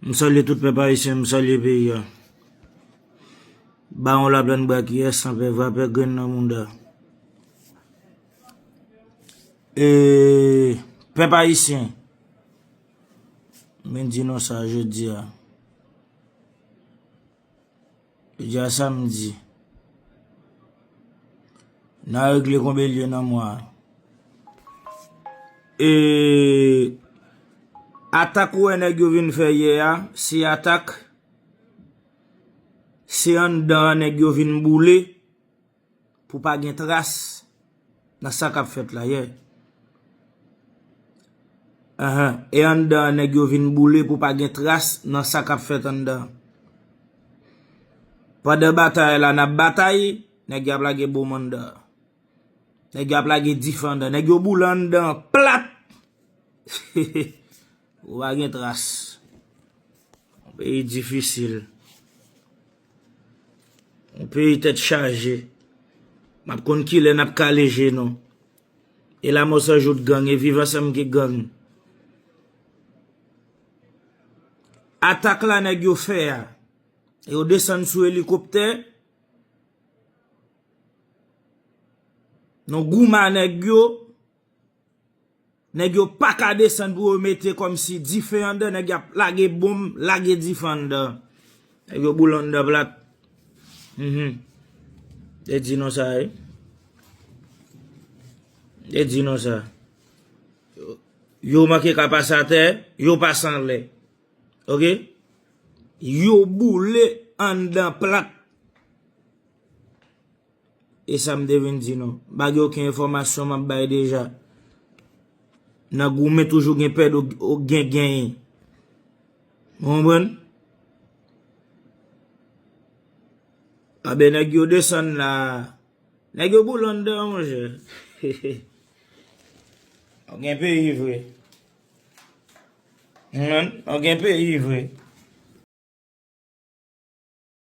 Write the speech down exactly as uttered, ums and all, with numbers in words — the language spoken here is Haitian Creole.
M salye tout pèp ayisyen, m salye peyi a. Bawon Laplann Brakiyès, sanpè vrapè grenn nan mounda. E pèp ayisyen, mwen di nou sa jodi a. Jodi a samdi. N a regle konbyen l ye nan mwa a. E atak ou wè nèg yo vin fè yè a, se atak, se anndan an nèg yo vin boule pou pa gen tras nan sa k ap fèt la yè. Ahan, e anndan an nèg yo vin boule pou pa gen tras nan sa k ap fèt anndan. Pandan batay la n ap batay, nèg yo ap lage bonm anndan. Nèg yo ap lage dife anndan. Nèg yo boule anndan plat. Ou pa gen tras. Yon peyi difisil. Yon peyi tèt chaje. M ap konn kilè n ap kale je nou. E lanmò san jout gang, e viv ansanm ki gang. Atak la nèg yo fè a. Yo desann sou elikoptè. Nou goumen nèg yo. Nèg yo pa ka desann pou yo mete kòmsi dife anndan, nèg y ap lage bonm, lage dife anndan. Nèg yo boule anndan plat. Mhm. E di nou sa, wi. E di nou sa. Yo manke ka pase atè, yo pase anlè. Oke? Yo boule anndan plat. E sa m te vin di nou. M pa gen okenn enfòmasyon m ap bay deja. Nan goumen toujou gen pèdi, gen genyen. Ou konprann? Anben nèg yo desann la. Nèg yo boule anndan, monchè. Nou gen peyi vre. Ou konprann? Nou gen peyi vre.